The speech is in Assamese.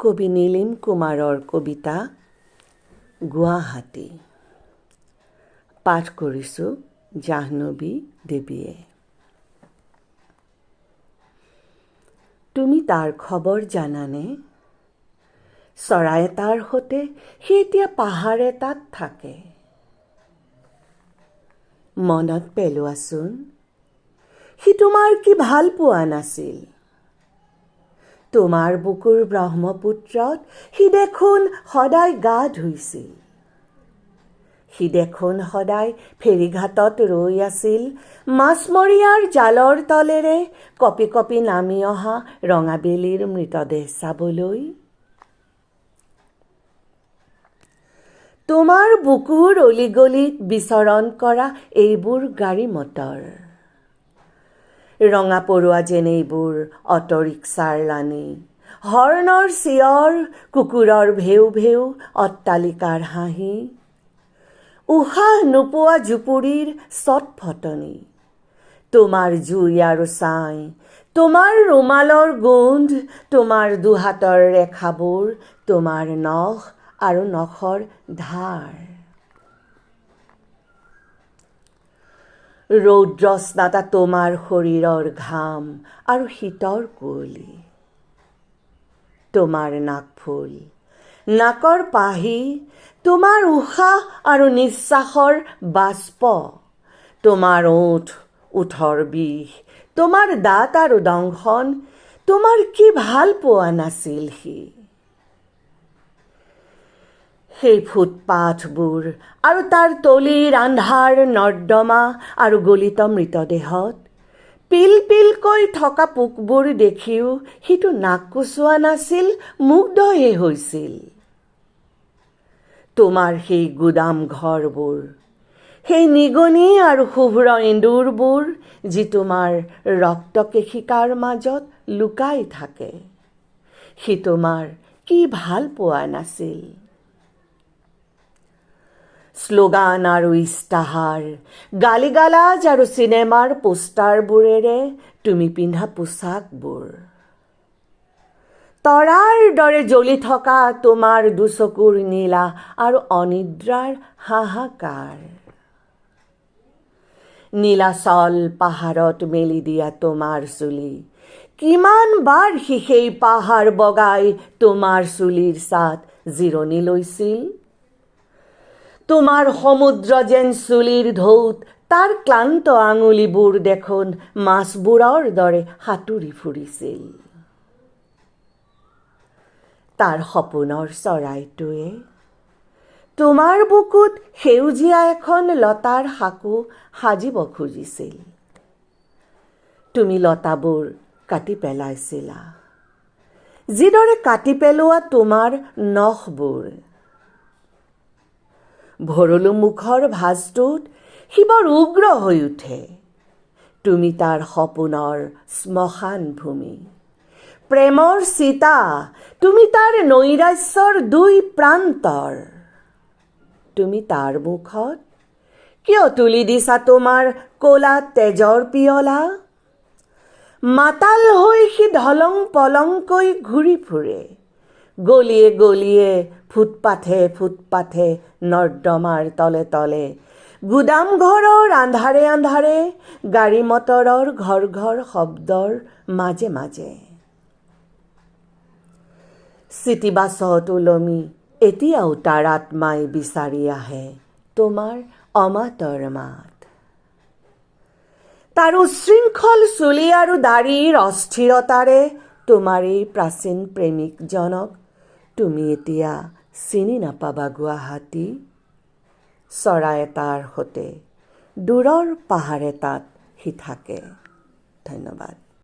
কবি নীলিম কুমাৰৰ কবিতা গুৱাহাটী। পাঠ কৰিছোঁ জাহ্নৱী দেৱীয়ে। তুমি তাৰ খবৰ জানানে? চৰাই এটাৰ সতে সি এতিয়া পাহাৰ এটাত থাকে। মনত পেলোৱাচোন, সি তোমাৰ কি ভাল পোৱা নাছিল? তোমাৰ বুকুৰ ব্ৰহ্মপুত্ৰত সি দেখোন সদায় গা ধুইছিল। সি দেখোন সদায় ফেৰীঘাটত ৰৈ আছিল, মাছমৰীয়াৰ জালৰ তলেৰে কঁপি কঁপি নামি অহা ৰঙাবেলিৰ মৃতদেহ চাবলৈ। তোমাৰ বুকুৰ অলিগলিত বিচৰণ কৰা এইবোৰ গাড়ী মটৰ, ৰঙা পৰুৱা যেন এইবোৰ অট'ৰিক্সাৰ লানি, হৰ্ণৰ চিঞৰ, কুকুৰৰ ভেউ ভেউ, অট্টালিকাৰ হাঁহি, উশাহ নোপোৱা জুপুৰিৰ চটফটনি, তোমাৰ জুই আৰু ছাই, তোমাৰ ৰুমালৰ গোন্ধ, তোমাৰ দুহাতৰ ৰেখাবোৰ, তোমাৰ নখ আৰু নখৰ ধাৰ। ৰৌদ্ৰস্নাতা তোমাৰ শৰীৰৰ ঘাম আৰু শীতৰ কুঁৱলী, তোমাৰ নাকফুল, নাকৰ পাহি, তোমাৰ উশাহ আৰু নিশ্বাসৰ বাষ্প, তোমাৰ ওঁঠ, ওঁঠৰ বিষ, তোমাৰ দাঁত আৰু দংশন, তোমাৰ কি ভাল পোৱা নাছিল সি? সেই ফুটপাথবোৰ আৰু তাৰ তলিৰ আন্ধাৰ নৰ্দমা আৰু গলিত মৃতদেহত পিল পিলকৈ থকা পোকবোৰ দেখিও সিটো নাক কোচোৱা নাছিল, মুগ্ধহে হৈছিল। তোমাৰ সেই গুদাম ঘৰবোৰ, সেই নিগনি আৰু শুভ্ৰ এন্দুৰবোৰ যি তোমাৰ ৰক্তকেশিকাৰ মাজত লুকাই থাকে, সি তোমাৰ কি ভাল পোৱা নাছিল? শ্লোগান আৰু ইস্তাহাৰ, গালি গালাজ আৰু চিনেমাৰ পোষ্টাৰবোৰেৰে তুমি পিন্ধা পোছাকবোৰ, তৰাৰ দৰে জ্বলি থকা তোমাৰ দুচকুৰ নীলা আৰু অনিদ্ৰাৰ হাহাকাৰ, নীলাচল পাহাৰত মেলি দিয়া তোমাৰ চুলি, কিমান বাৰ সি সেই পাহাৰ বগাই তোমাৰ চুলিৰ ছাঁত জিৰণি লৈছিল। তোমাৰ সমুদ্ৰ যেন চুলিৰ ঢৌত তাৰ ক্লান্ত আঙুলিবোৰ দেখোন মাছবোৰৰ দৰে সাঁতুৰি ফুৰিছিল। তাৰ সপোনৰ চৰাইটোৱে তোমাৰ বুকুত সেউজীয়া এখন লতাৰ সাঁকো সাজিব খুজিছিল। তুমি লতাবোৰ কাটি পেলাইছিলা, যিদৰে কাটি পেলোৱা তোমাৰ নখবোৰ। ভৰলু মুখৰ ভাঁজটোত সি বৰ উগ্ৰ হৈ উঠে। তুমি তাৰ সপোনৰ শ্মশান ভূমি, প্ৰেমৰ চিতা, তুমি তাৰ নৈৰাশ্যৰ দুই প্ৰান্তৰ। তুমি তাৰ মুখত কিয় তুলি দিছা তোমাৰ ক'লা তেজৰ পিয়লা? মাতাল হৈ সি ঢলং পলংকৈ ঘূৰি ফুৰে, গলিয়ে গলিয়ে, ফুটপাথে ফুটপাথে, নৰ্দমাৰ তলে তলে, গুদাম ঘৰৰ আন্ধাৰে আন্ধাৰে, গাড়ী মটৰৰ ঘৰ ঘৰ শব্দৰ মাজে মাজে। চিটি বাছত ওলমি এতিয়াও তাৰ আত্মাই বিচাৰি আহে তোমাৰ অমাতৰ মাত। তাৰ উচ্ছৃংখল চুলি আৰু দাড়িৰ অস্থিৰতাৰে তোমাৰ এই প্ৰাচীন প্ৰেমিকজনক তুমি এতিয়া চিনি নাপাবা গুৱাহাটী। চৰাই এটাৰ সতে দূৰৰ পাহাৰ এটাত সি থাকে। ধন্যবাদ।